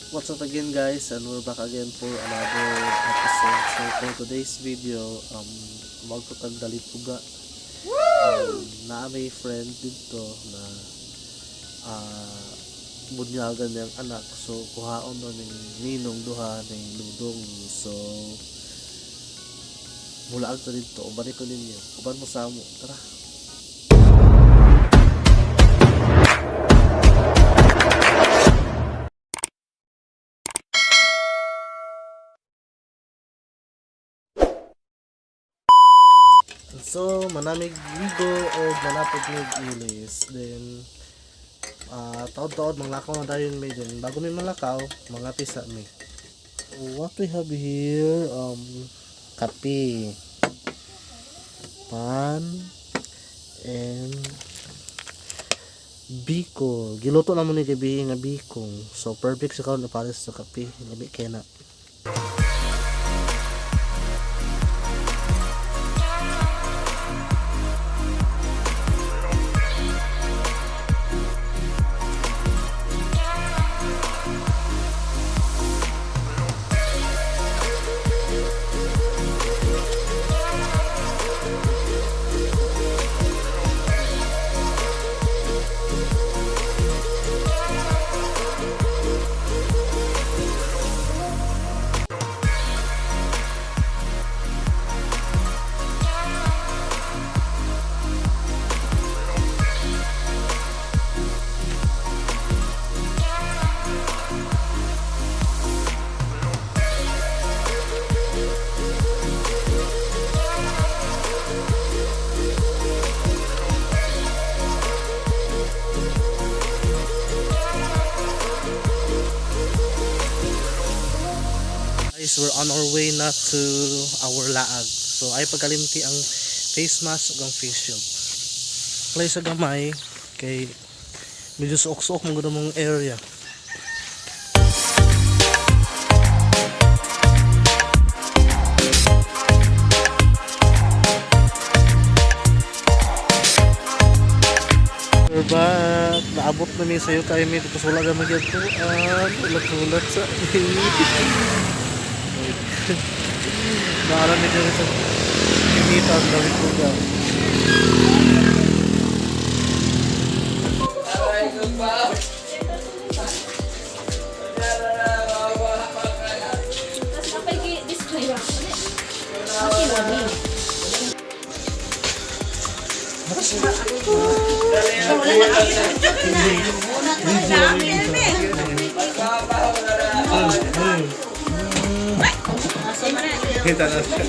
What's up again, guys, and we're back again for another episode. So for today's video, magtutag Dalipuga. Na may friend dito na bunyagan niyang anak. So kuhaon no ning ninong duha ning dudong. So mulaag ta dito, uban ko ninyo. Uban mo sa amo. Tara. So, manamig ligo o manapod mig ilis. Then, taod-taod, manglakaw na tayo may din. Bago may malakaw, mga pisa mi. What we have here, kape, pan, and biko. Giluto na mo ni gabi nga biko. So, perfect sa kaon na pares sa kape. Labi kaya na. Guys, we're on our way na to our laag. So ay pagkalimti ang face mask ug ang face shield. Play sa gamay kay medyo suok-suok mo gud mong area. We're back. Naabot na mi sa'yo kay mi tapos wala gamay gyud. Ulat-ulat sa. Naalam ni diri sa Kimitan David Puga. Tapos kapag display ba? Makiwagi. Kita na siya.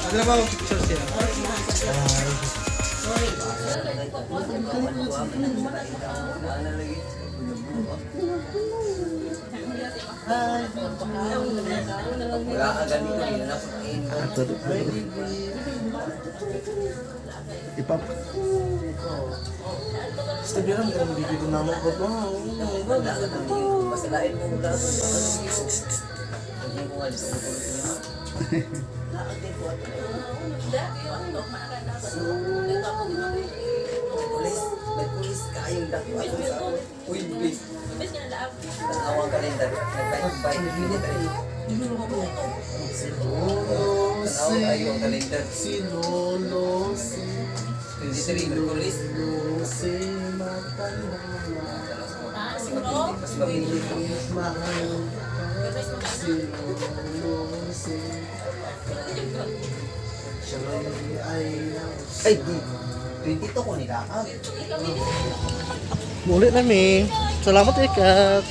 Ano ba ang picture siya? Ipap. Basta bilang ganun dito na mo ko. Pulis, may pulis kaayong dako ako sa ako. Uy, please. Tanaw ang kalendar. Nag-bike, Si Lolo, Tanaw kayo ang kalendar. si Lolo, si 23, Merkulis. Lolo, si matanda. Mas mabindi, mas mabindi. Mahal si Lolo, si siya ay Ay, di. 22 ko nila. Ah, Muli na mi. Salamat, ikat.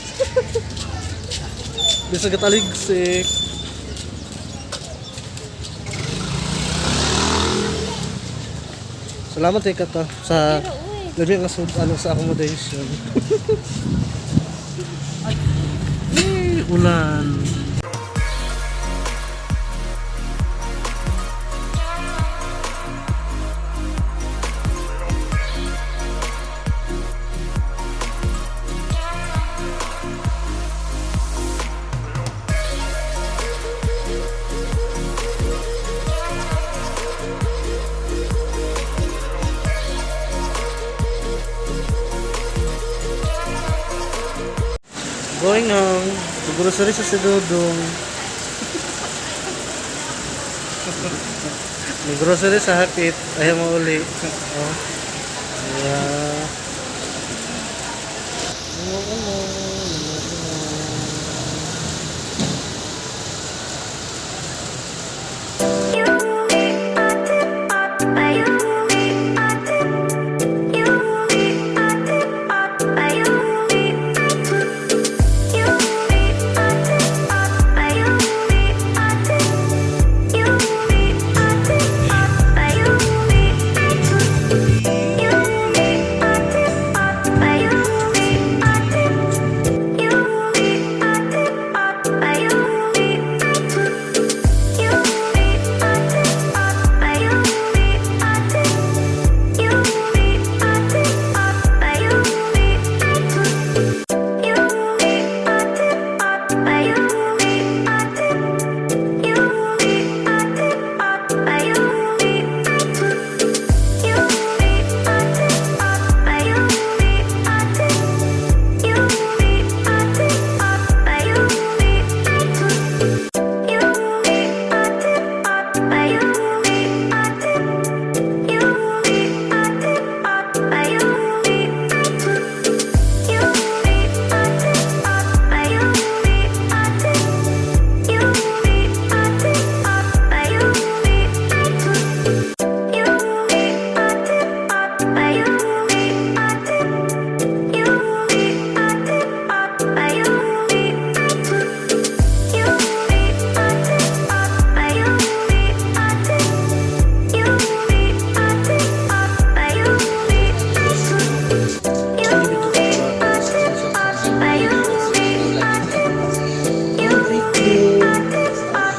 Di sa kataligsik. Salamat, ikat, ah, sa labi nga sud ano sa accommodation. Eh, ulan. Going home. Grocery sa si Dudong. May grocery sa hapit. Ayaw mo uli. Oh. Yeah. Ano, ano,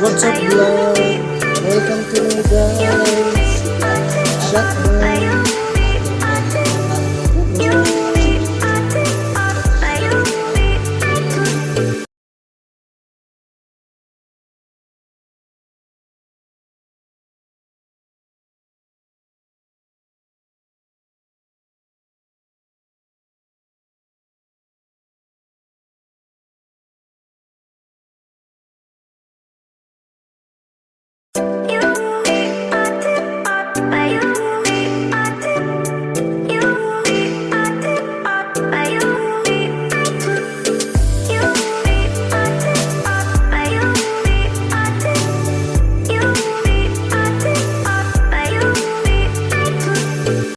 What's up, vlog? Welcome to me, guys. Shotgun.